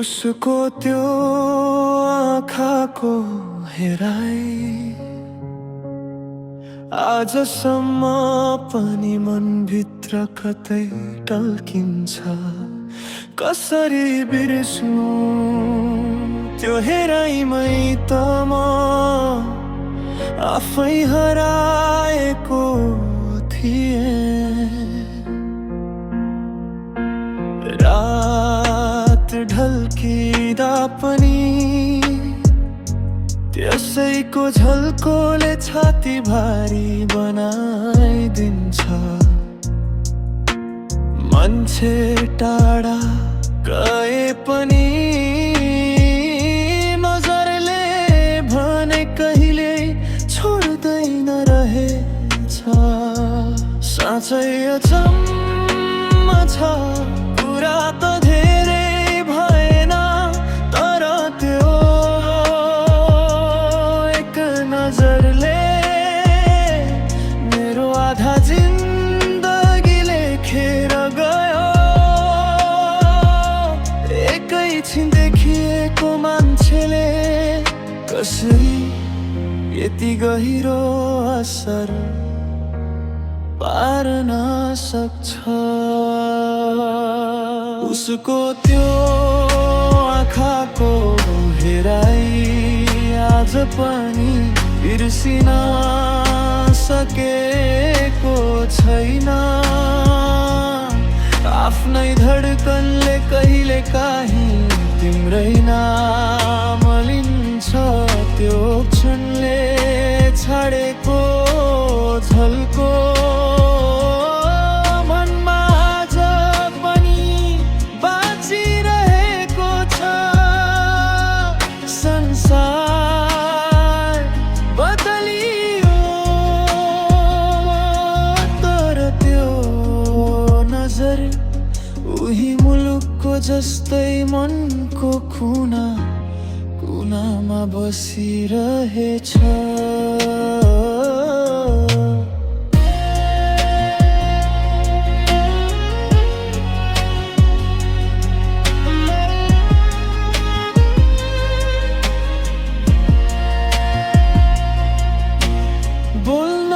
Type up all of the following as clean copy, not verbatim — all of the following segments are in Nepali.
उसको त्यो आँखाको हेराइ आजसम्म पनि मनभित्र कतै टल्किन्छ। कसरी बिर्सु त्यो हेराइमै त म आफै हराएको थिएँ। रात ढल्किँदा पनि त्यसैको झल्कोले छाती भारी बनाइदिन्छ। मान्छे टाढा गए पनि नजरले भने कहिले छोड्दैन रहेछ। साँच्चै अचम्म छ, कुरा त धेरै भएन, तर त्यो एक नजरले मेरो आधा जिन्दगी लेखेर गयो। एकैछिन देखिएको मान्छेले कसरी यति गहिरो असर पार्न सक्छ। उसको त्यो आँखाको हेराइ आज पनि बिर्सिन सकेको छैन। आफ्नै धडकनले कहिले काहीँ तिम्रै नाम लिन्छ। त्यो क्षणले छाडेको झल्को मनमा आज पनि बाँचिरहेको छ। संसार बदलियो तर त्यो नजर उही मुलुकको जस्तै मनको कुनामा बसिरहेछ। बोल्न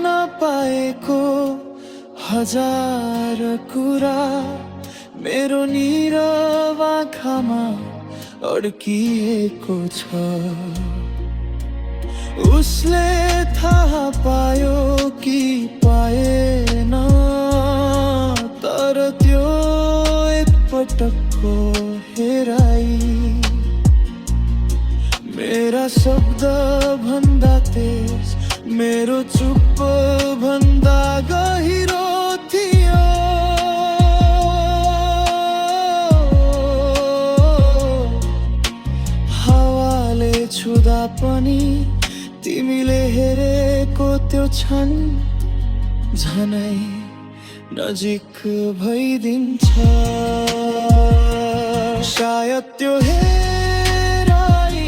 नपाएको हजार कुरा मेरो नीरव आँखामा अड्किएको छ। उसले थाहा पायो कि पाएन, तर त्यो एकपटकको हेराइ मेरा शब्द भन्दा तेज, मेरो चुप भन्दा गहिरो थियो। हावाले छुँदा पनि तिमीले हेरेको त्यो क्षण झनै नजिक भइदिन्छ। सायद त्यो हेराइ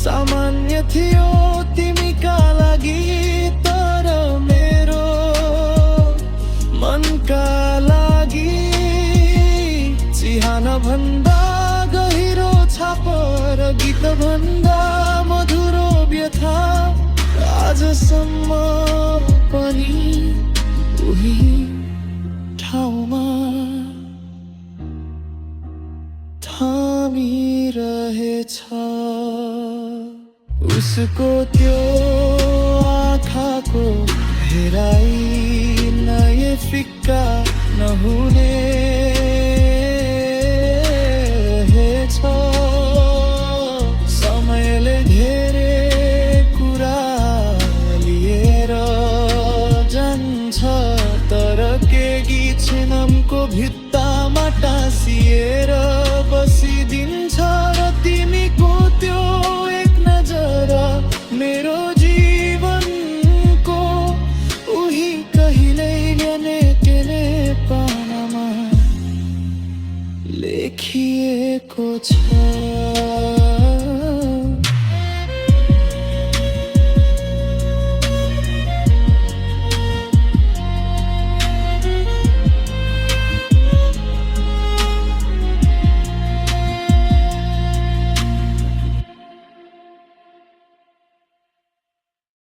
सामान्य थियो तिमीका लागि, तर मेरो मनका लागि चिहान भन्दा गहिरो छाप र गीत भन्दा मधुरो व्यथा आजसम्म पनि उही ठाउँमा थामिरहेछ। उसको त्यो आँखाको हेराइ नयाँ फिक्का नहुने छ। समयले धेरै कुरा लिएर जान्छ, तर केही क्षणको भित्तामा टाँसिएर बसिदिन्छ।